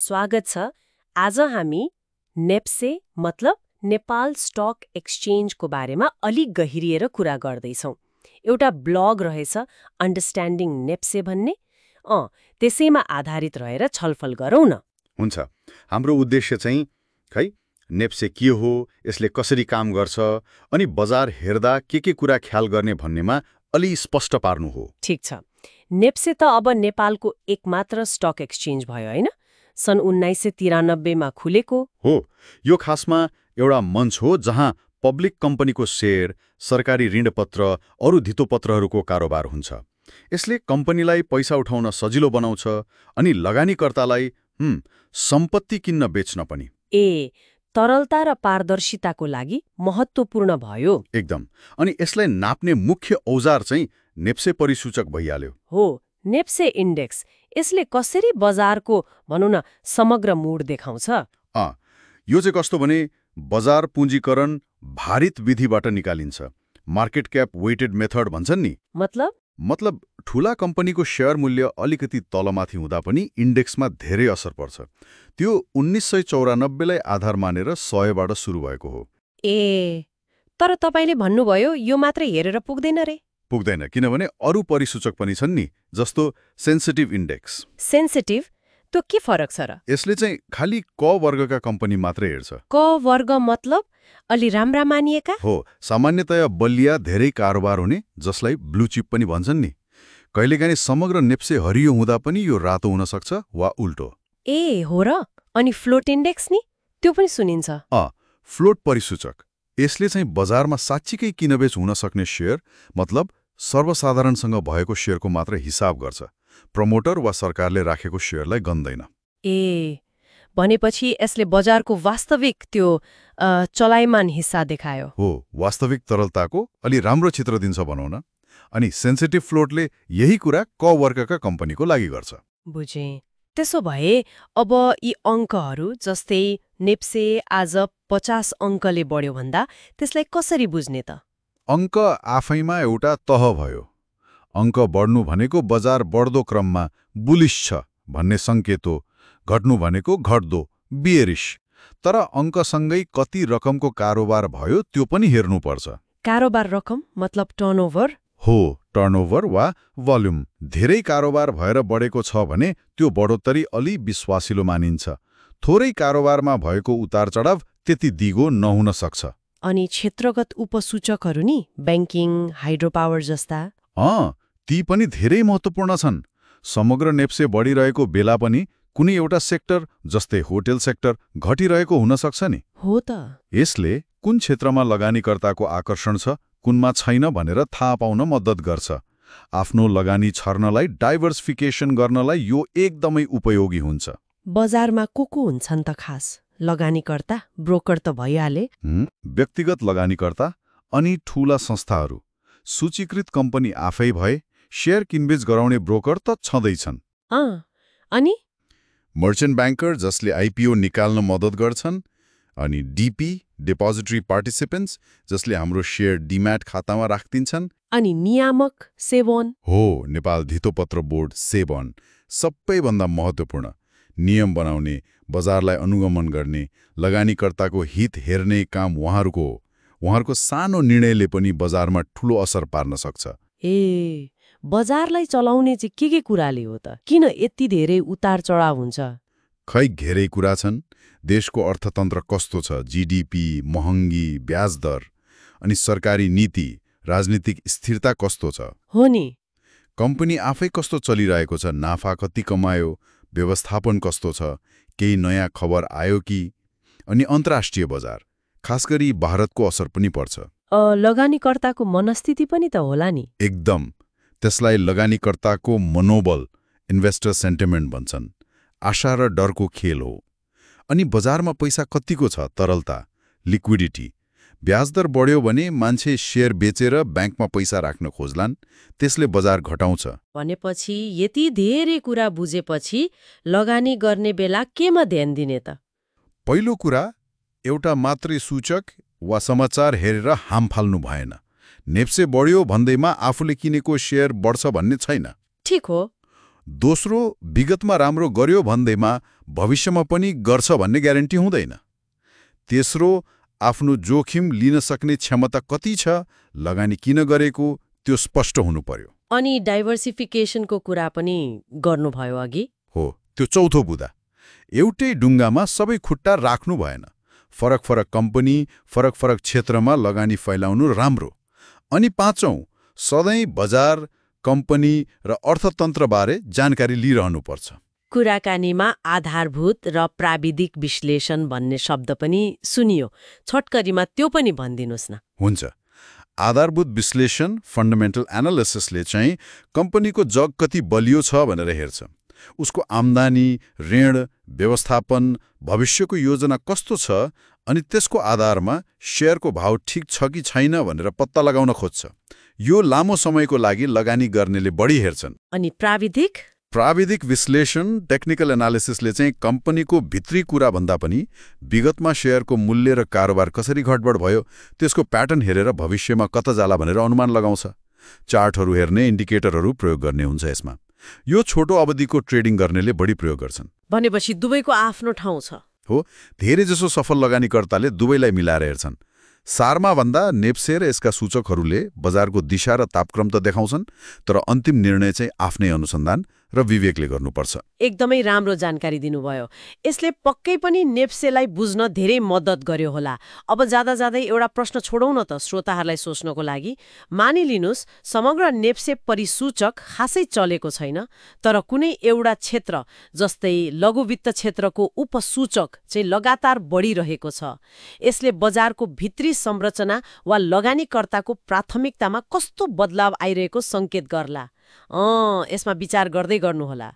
स्वागत छ। आज हामी नेप्से मतलब नेपाल स्टक एक्सचेन्जको बारेमा अलिक गहिरिएर कुरा गर्दैछौँ। एउटा ब्लग रहेछ अन्डरस्ट्यान्डिङ नेप्से भन्ने, त्यसैमा आधारित रहेर छलफल गरौँ न। हुन्छ। हाम्रो उद्देश्य चाहिँ नेप्से के हो, यसले कसरी काम गर्छ अनि बजार हेर्दा के कुरा ख्याल गर्ने भन्नेमा अलि स्पष्ट पार्नु हो। ठिक छ। नेप्से त अब नेपालको एकमात्र स्टक एक्सचेन्ज भयो होइन? सन् 1993मा खुलेको हो। यो खासमा एउटा मञ्च हो जहाँ पब्लिक कम्पनीको शेयर, सरकारी ऋणपत्र, अरू धितोपत्रहरूको कारोबार हुन्छ। यसले कम्पनीलाई पैसा उठाउन सजिलो बनाउँछ अनि लगानीकर्तालाई सम्पत्ति किन्न बेच्न पनि। तरलता र पारदर्शिताको लागि महत्त्वपूर्ण भयो। एकदम। अनि यसलाई नाप्ने मुख्य औजार चाहिँ नेप्से परिसूचक भइहाल्यो। हो, नेप्से इन्डेक्स। यसले कसरी बजारको भनौँ न समग्र मूड देखाउँछ? यो चाहिँ कस्तो भने बजार पुँजीकरण भारित विधिबाट निकालिन्छ। मार्केट क्याप वेटेड मेथड भन्छन् नि। मतलब ठूला कम्पनीको शेयर मूल्य अलिकति तलमाथि हुँदा पनि इन्डेक्समा धेरै असर पर्छ। त्यो 1994लाई आधार मानेर 100बाट सुरु भएको हो। तर तपाईले भन्नुभयो यो मात्र हेरेर पुग्दैन रे? पुग्दैन, किनभने अरू परिसूचक पनि छन् नि, जस्तो सेन्सिटिभ इन्डेक्स। सेन्सिटिभ? त्यो के फरक छ र? यसले चाहिँ खालि क वर्गका कम्पनी मात्रै हेर्छ। क वर्ग मतलब अलि राम्रा मानिएका? हो, सामान्यतया बलिया धेरै कारोबार हुने, जसलाई ब्लू चिप पनि भन्छन् नि। कहिलेकाहीँ समग्र नेप्से हरियो हुँदा पनि यो रातो हुन सक्छ वा उल्टो। हो र? अनि फ्लोट इन्डेक्स नि? त्यो पनि सुनिन्छ। फ्लोट परिसूचक। यसले चाहिँ बजारमा साँच्चीकै किनबेच हुन सक्ने शेयर, मतलब सर्वसाधारणसँग भएको शेयरको मात्र हिसाब गर्छ। प्रमोटर वा सरकारले राखेको शेयरलाई गन्दैन। भनेपछि यसले बजारको वास्तविक त्यो चलायमान हिस्सा देखायो। हो, वास्तविक तरलताको अलि राम्रो चित्र दिन्छ भनौँ न। अनि सेन्सिटिभ फ्लोटले यही कुरा क वर्गका कम्पनीको लागि गर्छ। बुझेँ। त्यसो भए अब यी अङ्कहरू, जस्तै नेप्से आज 50 अङ्कले बढ्यो भन्दा त्यसलाई कसरी बुझ्ने त? अङ्क आफैमा एउटा तह भयो। अङ्क बढ्नु भनेको बजार बढ्दो क्रममा बुलिश छ भन्ने सङ्केत हो, घट्नु भनेको घट्दो बियरिश। तर अङ्कसँगै कति रकमको कारोबार भयो त्यो पनि हेर्नुपर्छ। कारोबार रकम मतलब टर्नओभर? हो, टर्नओभर वा भोल्युम। धेरै कारोबार भएर बढेको छ भने त्यो बढोत्तरी अलि विश्वासिलो मानिन्छ। थोरै कारोबारमा भएको उतार चढाव त्यति दिगो नहुन सक्छ। अनि क्षेत्रगत उपसूचकहरू नि, ब्याङ्किङ, हाइड्रोपावर जस्ता? ती पनि धेरै महत्त्वपूर्ण छन्। समग्र नेप्से बढिरहेको बेला पनि कुनै एउटा सेक्टर, जस्तै होटेल सेक्टर, घटिरहेको हुन सक्छ नि। हो त। यसले कुन क्षेत्रमा लगानीकर्ताको आकर्षण छ, कुनमा छैन भनेर थाहा पाउन मद्दत गर्छ। आफ्नो लगानी छर्नलाई डाइभर्सिफिकेसन गर्नलाई यो एकदमै उपयोगी हुन्छ। बजारमा को हुन्छन् त खास? लगानीकर्ता, ब्रोकर त भइहाले। व्यक्तिगत लगानीकर्ता अनि ठूला संस्थाहरू। सूचीकृत कम्पनी आफै भए शेयर किनबेच गराउने ब्रोकर त छँदैछन्। अनि मर्चेन्ट ब्याङ्कर, जसले आइपिओ निकाल्न मद्दत गर्छन्। अनि डिपी, डिपोजिटरी पार्टिसिपेन्ट्स, जसले हाम्रो शेयर डिम्याट खातामा राखिदिन्छन्। अनि नियामक, सेबन? हो, नेपाल धितोपत्र बोर्ड, सेबन सबैभन्दा महत्त्वपूर्ण। नियम बनाउने, बजारलाई अनुगमन गर्ने, लगानीकर्ताको हित हेर्ने काम उहाँहरूको हो। उहाँहरूको सानो निर्णयले पनि बजारमा ठूलो असर पार्न सक्छ। बजारलाई चलाउने चाहिँ के कुराले हो त? किन यति धेरै उतार चढाव हुन्छ? घेरै कुरा छन्। देशको अर्थतन्त्र कस्तो छ, जीडीपी, महँगी, ब्याज दर, अनि सरकारी नीति, राजनीतिक स्थिरता कस्तो छ। हो नि। कम्पनी आफै कस्तो चलिरहेको छ, नाफा कति कमायो, व्यवस्थापन कस्तो छ, केही नयाँ खबर आयो कि। अनि अन्तर्राष्ट्रिय बजार, खास गरी भारतको असर पनि पर्छ। लगानीकर्ताको मनस्थिति पनि त होला नि। एकदम। त्यसलाई लगानीकर्ताको मनोबल, इन्भेस्टर सेन्टिमेन्ट भन्छन्। आशा र डरको खेल हो। अनि बजारमा पैसा कतिको छ, तरलता, लिक्विडिटी। ब्याजदर बढ्यो भने मान्छे शेयर बेचेर ब्याङ्कमा पैसा राख्न खोज्लान्, त्यसले बजार घटाउँछ। भनेपछि यति धेरै कुरा बुझेपछि लगानी गर्ने बेला केमा ध्यान दिने त? पहिलो कुरा, एउटा मात्रै सूचक वा समाचार हेरेर हाम फाल्नु भएन। नेप्से बढ्यो भन्दैमा आफूले किनेको शेयर बढ्छ भन्ने छैन। ठीक हो। दोस्रो, विगतमा राम्रो गर्यो भन्दैमा भविष्यमा पनि गर्छ भन्ने ग्यारेन्टी हुँदैन। तेस्रो, आफ्नो जोखिम लिन सक्ने क्षमता कति छ, लगानी किन गरेको, त्यो स्पष्ट हुनु पर्यो। अनि डाइभर्सिफिकेसनको कुरा पनि गर्नुभयो अघि। हो, त्यो चौथो बुदा। एउटै डुङ्गामा सबै खुट्टा राख्नु भएन। फरक फरक कम्पनी, फरक फरक क्षेत्रमा लगानी फैलाउनु राम्रो। अनि पाँचौं, सधैँ बजार, कम्पनी र अर्थतन्त्रबारे जानकारी लिइरहनुपर्छ। कुराकानीमा आधारभूत र प्राविधिक विश्लेषण भन्ने शब्द पनि सुनियो। छोटकरीमा त्यो पनि भनिदिनुहोस् न। हुन्छ। आधारभूत विश्लेषण, फन्डामेन्टल एनालिसिसले चाहिँ कम्पनीको जग कति बलियो छ भनेर हेर्छ। उसको आम्दानी, ऋण, व्यवस्थापन, भविष्यको योजना कस्तो छ, अनि त्यसको आधारमा शेयरको भाव ठिक छ कि छैन भनेर पत्ता लगाउन खोज्छ। यो लामो समयको लागि लगानी गर्नेले बढी हेर्छन्। अनि प्राविधिक विश्लेषण, टेक्निकल एनालिसिसले चाहिँ कम्पनीको भित्री कुरा भन्दा पनि विगतमा शेयरको मूल्य र कारोबार कसरी घटबढ भयो त्यसको प्याटर्न हेरेर भविष्यमा कता जाला भनेर अनुमान लगाउँछ। चार्टहरू हेर्ने, इन्डिकेटरहरू प्रयोग गर्ने हुन्छ यसमा। यो छोटो अवधिको ट्रेडिङ गर्नेले बढी प्रयोग गर्छन्। भनेपछि दुवैको आफ्नो ठाउँ छ। हो, धेरैजसो सफल लगानीकर्ताले दुवैलाई मिलाएर हेर्छन्। सारमा भन्दा नेप्से र यसका सूचकहरूले बजारको दिशा र तापक्रम त देखाउँछन्, तर अन्तिम निर्णय चाहिँ आफ्नै अनुसन्धान र विवेकले गर्नुपर्छ। एकदमै राम्रो जानकारी दिनुभयो। यसले पक्कै पनि नेप्सेलाई बुझ्न धेरै मद्दत गर्यो होला। अब जाँदा जाँदै एउटा प्रश्न छोडौँ न त श्रोताहरूलाई सोच्नको लागि। मानिलिनुहोस् समग्र नेप्से परिसूचक खासै चलेको छैन, तर कुनै एउटा क्षेत्र जस्तै लघु वित्त क्षेत्रको उपसूचक चाहिँ लगातार बढिरहेको छ। यसले बजारको भित्री संरचना वा लगानीकर्ताको प्राथमिकतामा कस्तो बदलाव आइरहेको सङ्केत गर्ला? यसमा विचार गर्दै गर्नुहोला।